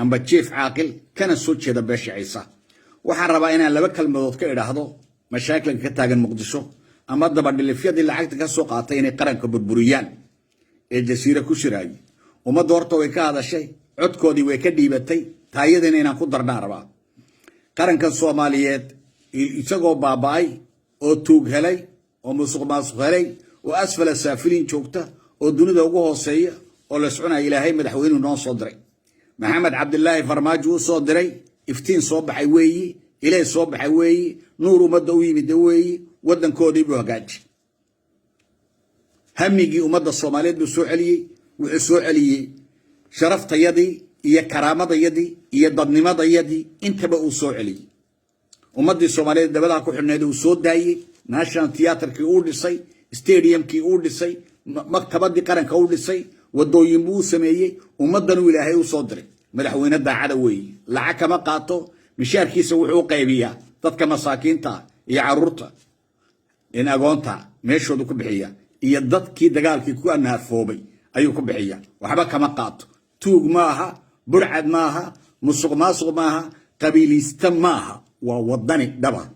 Amba Chief Caaqil, kana soo jeeda beesha Ciise. Waxaan rabaa inaan laba kelmadood ka idhaahdo mashaakilka ka taagan Muqdisho ama dabadhilifyadii lacagta ka soo qaatay inay qaranka burburiyaan ee Jasiire ku shiraayay. Ummadda horta way ka hadashay, codkoodii way ka dhiibatay, taayadina inaan ku darnaan rabaa. Qarankan Soomaaliyeed isagoo baaba'ay oo tuug helay oo musuq maasuq helay oo asfala saafiliin joogta oo dunida ugu hooseeya oo la soconaya, Ilaahay madaxweynuhu noo soo diray, Maxamed Cabdilaahi Farmaajo u soo diray. Iftiin soo baxay weeyi, ilay soo baxay weeyi, nuur ummadda u yimid weeyi. Waddankoodii buu hagaaji, hamigii ummadda Soomaaliyeed buu soo celiyey. Wuxuu soo celiyey sharaftayadii iyo karaamadayadii iyo dadnimadayadii, intaba uu soo celiyey. Ummaddii Soomaaliyeed dabadaha ku xidhneed uu soo daayey. National Theatre-kii uu dhisay, stadium-kii uu dhisay, maktabadii qaranka uu dhisay, wadooyin buu u sameeyey. Ummaddanuu Ilaahay u soo diray. Madaxweyne daacada weeye, lacag kama qaato. Mishaarkiisa wuxuu u qaybiyaa dadka masaakiinta iyo caruurta in agoonta meeshoodu ku bixiya iyo dadkii dagaalkii ku anaafoobay ayuu ku bixiya. Waxba kama qaato. Tuug maaha, burcad maaha, musuq maasuq maaha, qabiiliista maaha, waa wadani dhaba.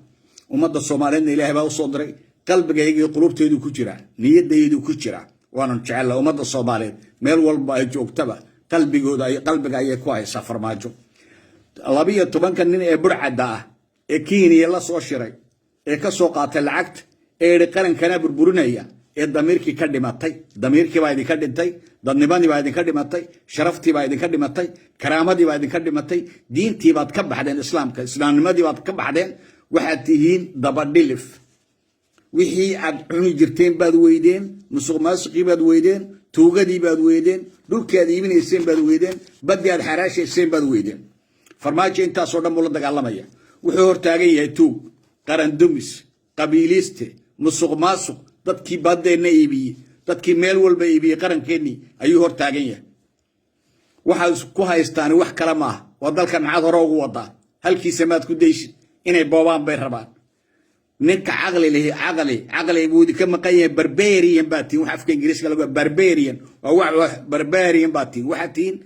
Ummadda Soomaaliyeedna Ilaahay baa usoo diray. Qalbigaygii qulubteedu ku jira, niyadaydu ku jira, waanu jecella. Ummadda Soomaaliyeed meel walba ay joogtaba qalbigooda, qalbiga ayay ku haysaa Farmaajo. 12-ka nin ee burcadda ah ee Kenya la soo shiray ee ka soo qaatay lacagta ee yidhi qarankana burburinaya ee damiirkii ka dhimatay, damiirkii baa idinka dhintay, dadnimadii baa idinka dhimatay, sharaftii baa idinka dhimatay, karaamadii baa idinka dhimatay, diintii baad ka baxdeen, islaamka, islaamnimadii baad ka baxdeen. Waxaad tihiin dabadhilif. Wixii aad cuni jirteen baad weydeen, musuq maasuqii baad weydeen, tuugadii baad weydeen, dhulkii aad iibinayseen baad weydeen, baddii aad xaraashayseen baad weydeen. Farmaajo intaasoo dhan buu la dagaalamaya. Wuxuu hortaagan yahay tuug, qarandumis, qabiiliiste, musuq maasuq, dadkii baddeenna iibiyey, dadkii meel walba iibiyey qarankeenii ayuu hortaagan yahay. Waxaad ku haystaani wax kale maaha, waa dalkan maxaad hore ugu wadaa, halkiisa maad ku daysid. Inay boobaan bay rabaan. Ninka caqli lihi, caqli buu idinka maqan yahay. Barbarian baa tihin. Wax afka Ingiriiska lagu barbarian waa wax barbarian baa tihin. Waxaad tihiin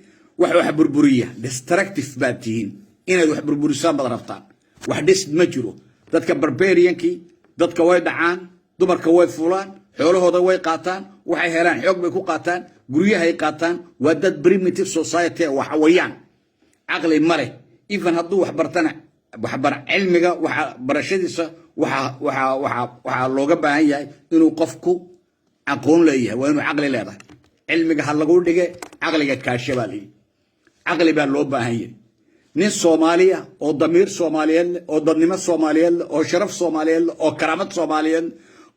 wax wax burburiya, destructive baad tihiin. Inaad wax burburisaan baad rabtaan, wax dhisid ma jiro. Dadka barbarian-kii dadka way dhacaan, dumarka way fulaan, xoolahooda way qaataan, waxay helaan xoog bay ku qaataan, guryahay qaataan. Waa dad primitive society, waa xawayaan, caqli ma leh. Even hadduu wax bartana, waxbar cilmiga waxa barashadiisa waxaa looga baahan yahay inuu qofku aqoon leeyahay, waa inuu caqli leedahay. Cilmiga ha lagu dhige, caqliga kaashe baa layidhi. Caqli baa loo baahan yahay. Nin Soomaaliya oo damiir Soomaaliyeed leh oo dadnimo Soomaaliyeed leh oo sharaf Soomaaliyeed leh oo karaamad Soomaaliyeed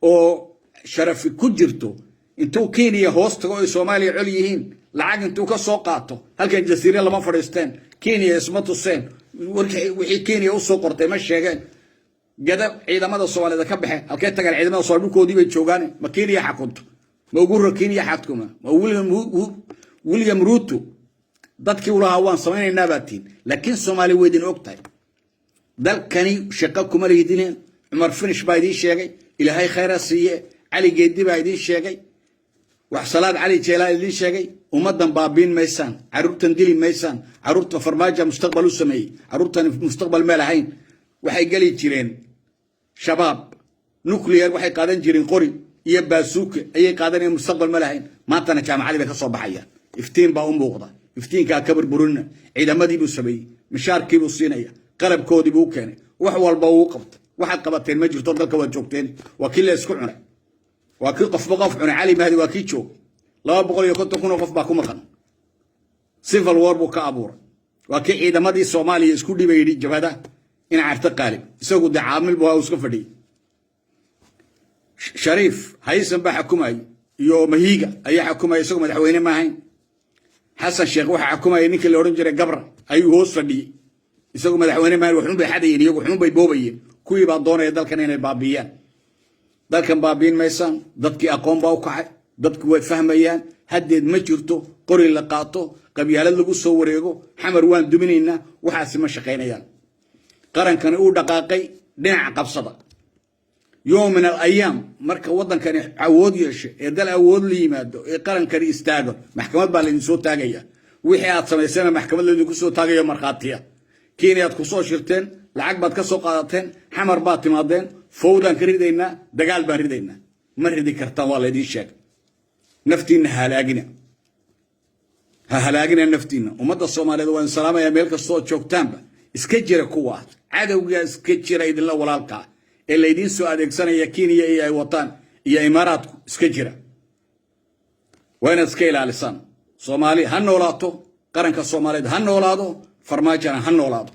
oo sharafi ku jirto, intuu Kenya hoos tago ay Soomaaliya col yihiin, lacag intuu ka soo qaato halkan Jasiire lama fadhiisteen, Kenya isma tuseen, wixii Kenya usoo qortay ma sheegeen. Gada ciidamada Soomaaliyeed ka baxeen, halkee tagaan ciidamada Soomaaliya? Dhulkoodii bay joogaan. Ma Kenya xakunto? Ma Uhuru Kenya xakuma? Ma William Ruto dadkii ulahaa waan samaynaynaa baa tihin? Laakiin Soomaali way idin og tahay, dalkani shaqo kuma lihdineen. Cumar Finish baa idiin sheegay, Ilaahay khayra siiye. Cali Geedi baa idiin sheegay, wax Salaad Cali Jeelaa idiin sheegay. Ummaddan baabiin maysaan, carruurtan dili maysaan. Carruurta Farmaaja mustaqbal u sameeyey. Carruurtan mustaqbal meel ahayn. Waxay geli jireen Shabaab, nuclear waxay qaadan jireen, qori iyo baasuuke ayay qaadanayeen, mustaqbal ma lahayn. Maantana jaamacadii bay ka soo baxayaan, iftiin baa u muuqda. Iftiinkaa ka burburina. Ciidamadii buu sameeyey, mishaarkiibuu siinaya, qalabkoodii buu u keenay, wax walba wuu qabtay. Waxaad qabateen ma jirto. Dalka waad joogteen, waa kii la isku cunay, waa kii qofba qof cunay. Cali Mahdi waa kii joogay, 250,000 oo qof baa ku maqan. Civil war buu ka abuuray. Waa kii ciidamadii Soomaaliya isku dhibay, yidhi jabhada in Carto Qaalib. Isagu dee caamil buu iska fadhiyey. Shariif Haysan baa xukumayay iyo Mahiiga ayaa xukumaya, isagu madaxweyne ma ahayn. Xasan Sheekh waxaa xukumayay ninkii la odhan jiray Gabra, ayuu hoos fadhiyey, isagu madaxweyne maahayn. Waxuun bay xadayeen iyagu, waxuun bay boobayeen. Kuwii baa doonaya dalkan inay baabiiyaan. Dalkan baabiin maysaan. Dadkii aqoon baa u kacay, dadku way fahmayaan. Haddeed ma jirto qori la qaato, qabyaalad lagu soo wareego, Xamar waan duminaynaa, waxaasi ma shaqaynayaan. Qarankani uu dhaqaaqay, dhinaca qabsada. Yoom min al ayaam, marka waddankani awood yeesho ee dal awood la yimaado ee qarankani istaago, maxkamad baa laydin soo taagaya. Wixii aad samayseen maxkamad laydinku soo taagayo markhaatiya. Kenyaad ku soo shirteen, lacag baad ka soo qaadateen, Xamar baad timaadeen, fowdaan ka ridaynaa, dagaal baan ridaynaa. Ma ridi kartaan, waa laydiin sheegay. Naftiinna halaagina, ha halaagina naftiinna. Ummadda Soomaaliyeed waan salaamayaa meel kastoo joogtaanba. Iska jira kuwa cadowgaa, iska jira idinla walaalkaa ee laydiin soo adeegsanaya. Kenya iyo ay wataan iyo Imaaraadku, iska jira, waa inaad iska ilaalisaan. Soomaali ha noolaato, qaranka Soomaaliyeed ha noolaado, Farmaajona ha noolaado.